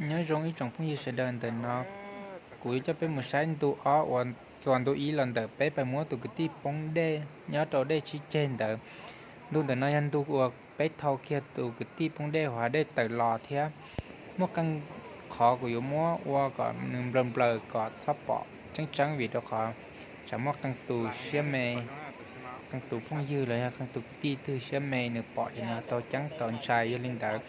Nyob zoo ib tsoom phooj ywg sawv daws, ntawm no kuv yuav coj peb mus saib ntu ob uas txuas ntu ib los ntawm peb pais muab tus kwv tij poob dej nyob rau dej tsib ceg ntawd. Ntu ntawm no yog ntu uas peb thau kiag tus kwv tij poob dej hauv hav dej tawm los thiab. Muaj qee qhov kuv yuav muab ua kom nws nplaws nplaws kom txhob pom tseeb tseeb vim rau qhov tsam muaj qee tus siab me, qee tus phooj ywg los yog qee tus kwv tij twg siab me nws pom ces nws tau ceeb tau ntshai. Yog li ntawd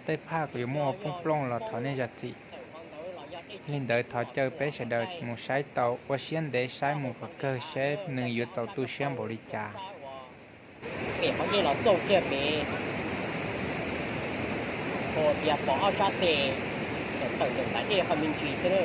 tej phaj kuv yuav muab ua poob plooj los thov nej zam txim. Yog li ntawd thov caw peb sawv daws mus saib tau ua siab ntev saib mus kom kawg seb nws yuav txaus tu siab npaum li cas. Pem qhov dej los txauj kiag pem, ua tias pom ob sab tes tawm ntawm nram dej qhov me ntsis xwb na.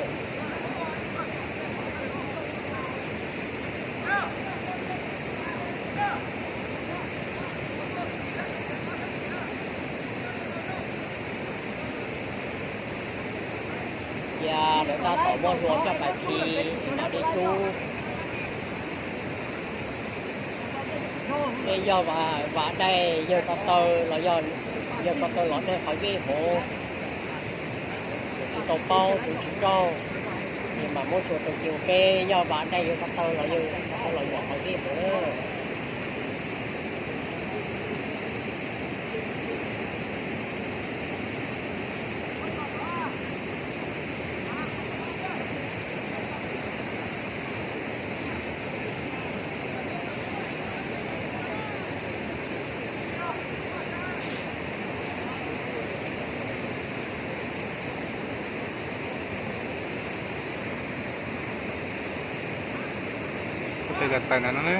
Cia lawv tab tom muab hlua coj pais khi nram dej cub. Tej yog vam daig yawg ko taw los yog yawg ko taw los daig qhov vij hauv, tsis tau paub tus tsis raug, ces mam muab xyuas rau ces ua ke. Yog vam daig yawg ko taw los yawg ko taw los yuam qhov vij hauv na. Ua tej tawm ntawm no na.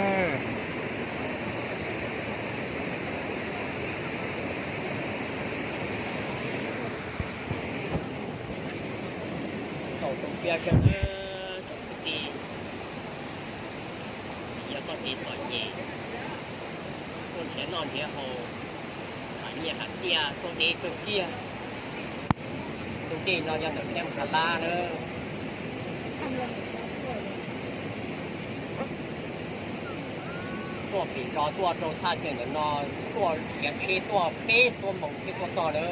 Thaum tus tsiab seb tsoom kwv tij, yog koj tiv txom nyem, tuaj nrhiav noj nrhiav haus, nyiaj hais tias tuaj deb kawg kiag. Tus dej no yog ntawm Nab Kha Lab na. Tuaj pem zos tuaj rau thaj chaw ntawm no, tuaj khiav tsheb tuaj peb xuab moos thiaj tuaj txog na.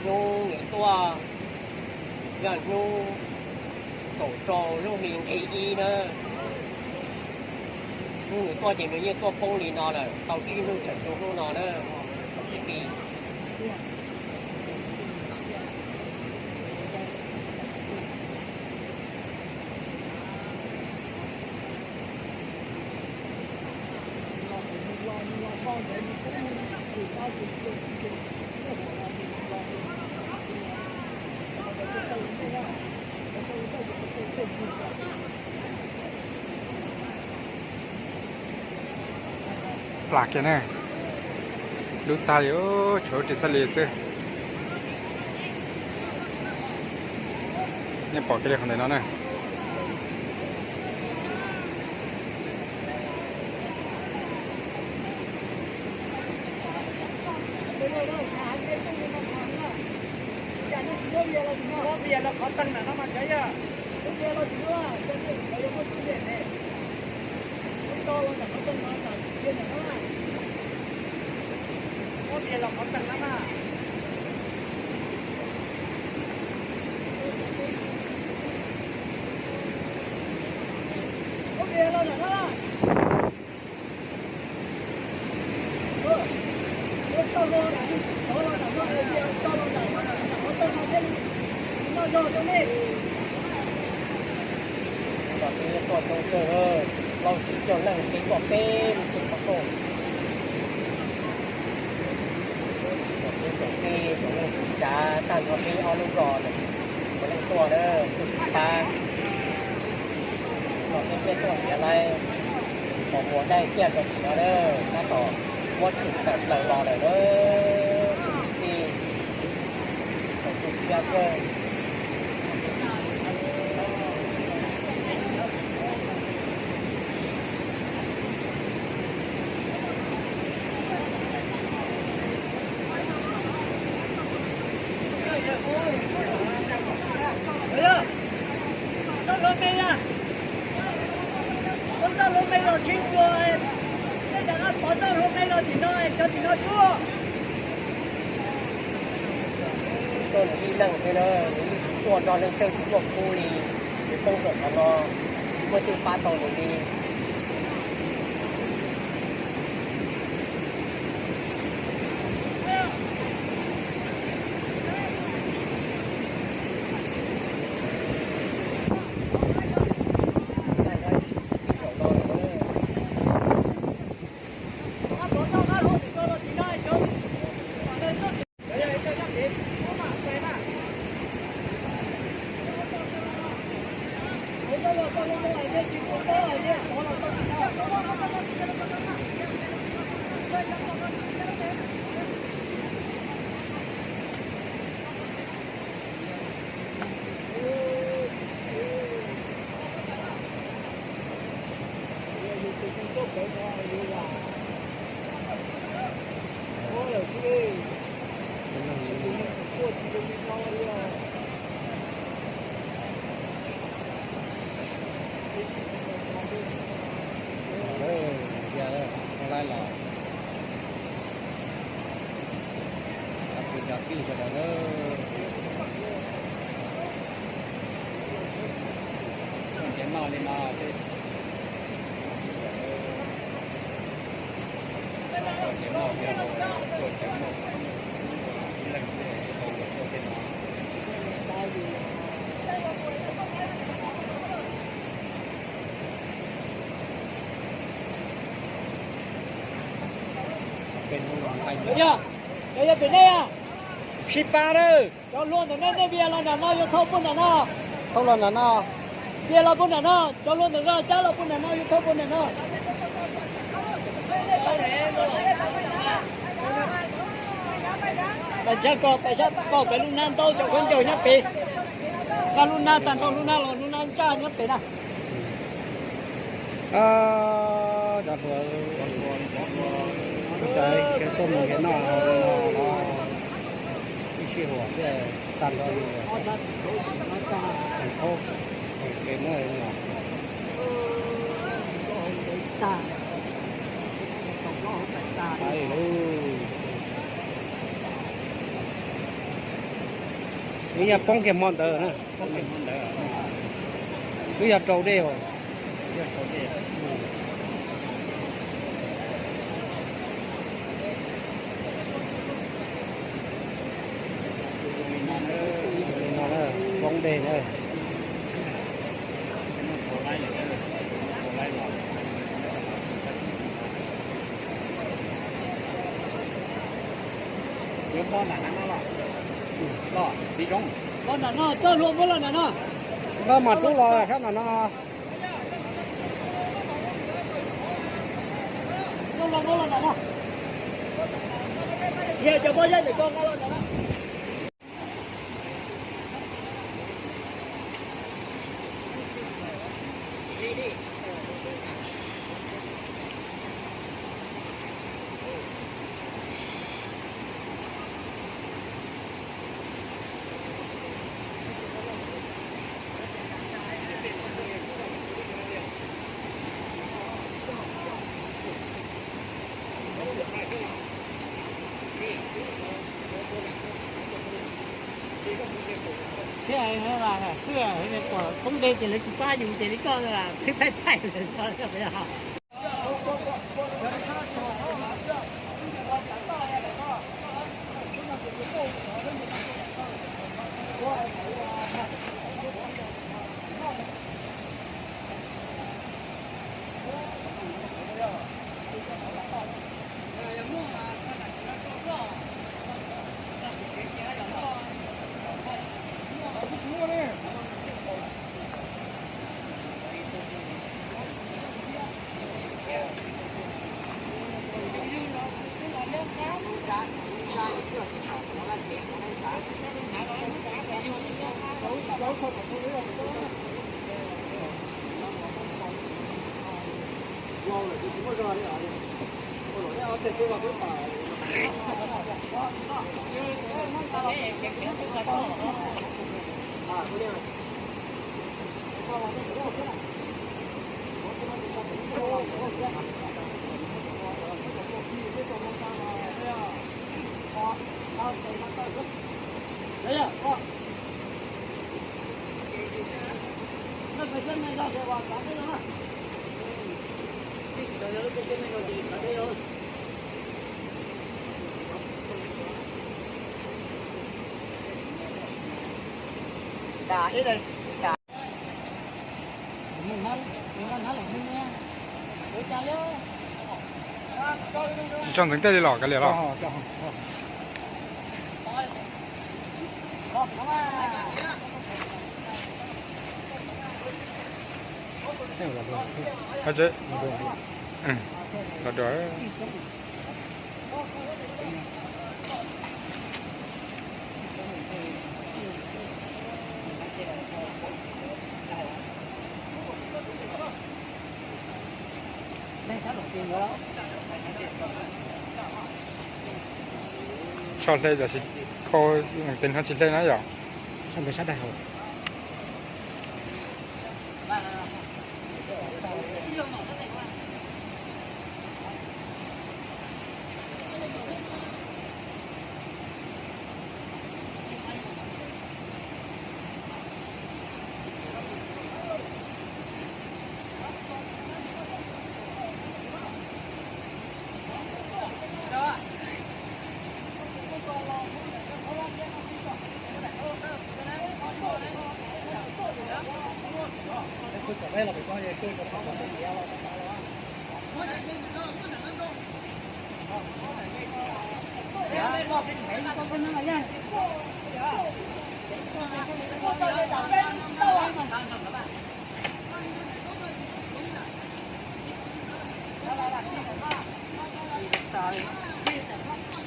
Hnub nws tuaj yog hnub kaum rau lub hli nqe ib na. Hnub nws tuaj ces nws yeej tuaj poob li no lawm, tau tsib hnub tseem rau hnub no na. Plam kiag na, lub tag li, tshuav ris xab li xwb. Nej pom kiag li qhov ntawm no na. Tuaj tau kawg, Lauj Tsis Caug Leej peb tuaj peb lub tsev qhov rooj. Tsoom phooj tsoom ywg, tsoom neej tsoom tsav, tag nrho peb ob lub zos puav leej tuaj na, tuaj sib pab. Los peb thiaj tuaj nrhiav lawv qhov muag daig ciaj rau tim no na, tab tom muab tshwm tawm plaws los lawm na. Tus kwv tij, tsoom kwv tij kawg. Pov txoj hlua me los tsis tshua, tej zaum pov txoj hlua me los tim no, cov tim no tsuab. Tuaj nws ib leeg xwb na, nws yeej tsis tuaj nrog leej twg, tsis tuaj kub li, nws poob saum qhov no, tsis muaj twg pab tau nws li. Laib los, cov kwv cov tij sawv daws na, nce noj li no. Yog, yog pem nej, sib pab na. Cov hlua ntawm nej, nej vias los nram no, yuav thauj puag nram no. Thauj los nram no. Vias los puag nram no, cov hlua ntawm no cab los puag nram no, yuav thauj puag nram no. Pais sab ko, pais sab ko, pem lub nab ntaub, cov khaub ncaws nyob pem. Nqa lub nab, tag nrho lub nab los, lub nab ntsaj nyob pem na. Cov hluas, cov hluas, cov hluas, cov hluas, ib sij huam thiaj tag nrho li. Thaum ub, thaum kev muab no. Wb yog poob kiag hmo ntawd na. Wb yog rau dej os. Li no na, poob dej na. Los nram no, coj hlua muab los nram no. Nkoj mas rub los sab nram no. Muab los, muab los nram no. Yog cov pob zeb ntawm ko nqa los nram no. Thiab, poob dej ces lawv tsis pab yus ces li koj twb thaij thaij lawm. Tsis tshua ntxeev tej li los kav liam los. Los dua. Tso hle, tam sim khau, tes no tsis hle na yom.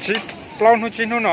Tsib, plaub hnub tsib hnub no.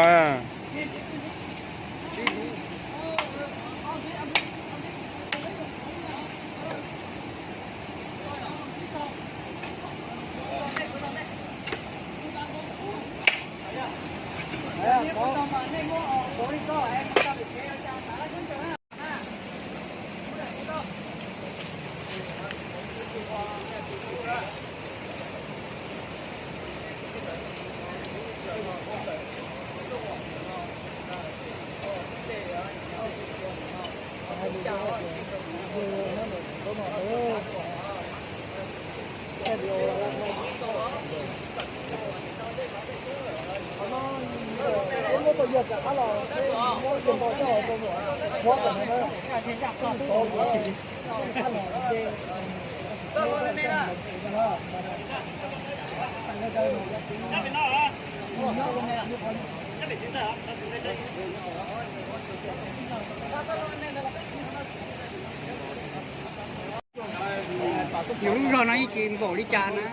Yus lub zog no yeej tsis npaum li cas na.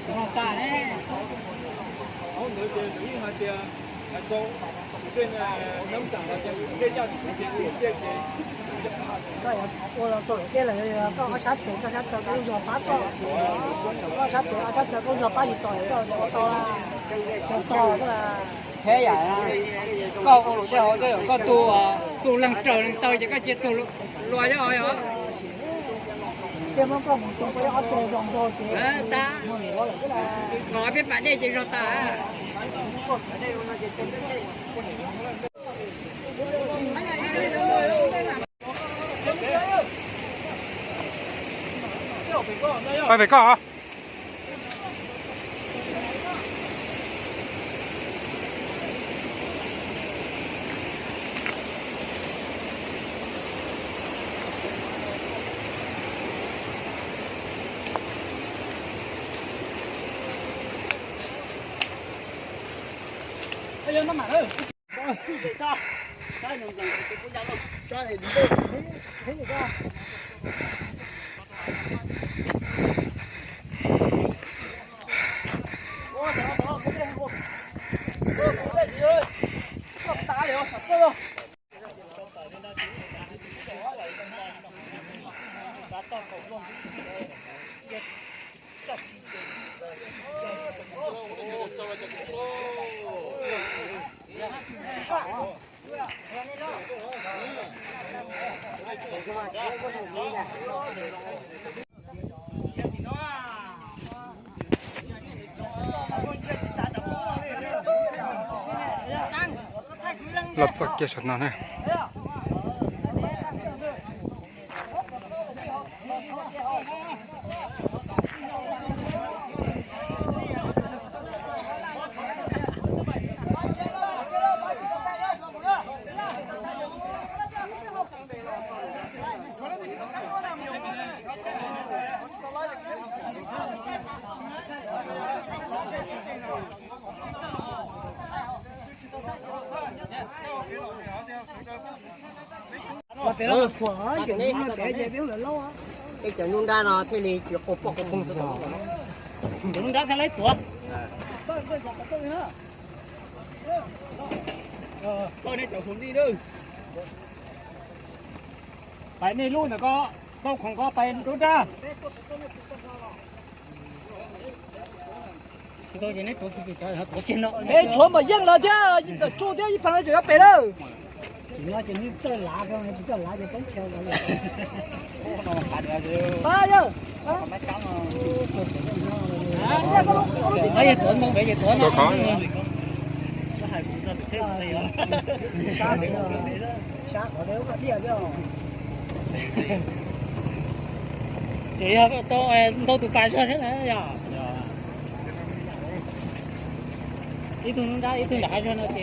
Zog tas ne. Hauv ntawd ces lawv yeej hais tias hais rau tus dej no, nab tam los ces tus dej yaj tus dej ces ua los rau dej lawm, koj ob sab tes, koj sab taw koj lub zog pab koj, koj ob sab tes ob sab taw koj lub zog pab tsis tau, koj ua tau, tau tag. Thiab yam koj ua luam tej hauv tej yam koj tu, tu leeg raws leeg taw ces koj cia tu lua yog yog. Ces muab koj mus tu koj ob teg zog nkaus ces tas, peb pam dej ces zog tas. Pab pem koj. Los txog kiag saum no na. Tej cov nyuj nrab no thiaj li tsis quaj poj quaj phoog. Cov nyuj nrab thiaj li tuav. Pais nej lub ntawm ko, tau khoom ko pais rau nrab. Peb tshuav mas yeej los thiab, ntawm tsuj thiab ib phav no tseem yuav pem lawm. Yawg, ces yog tau ntau tus pas zog thiab na yog. Ib tug nrab ib tug nram hav zog no ces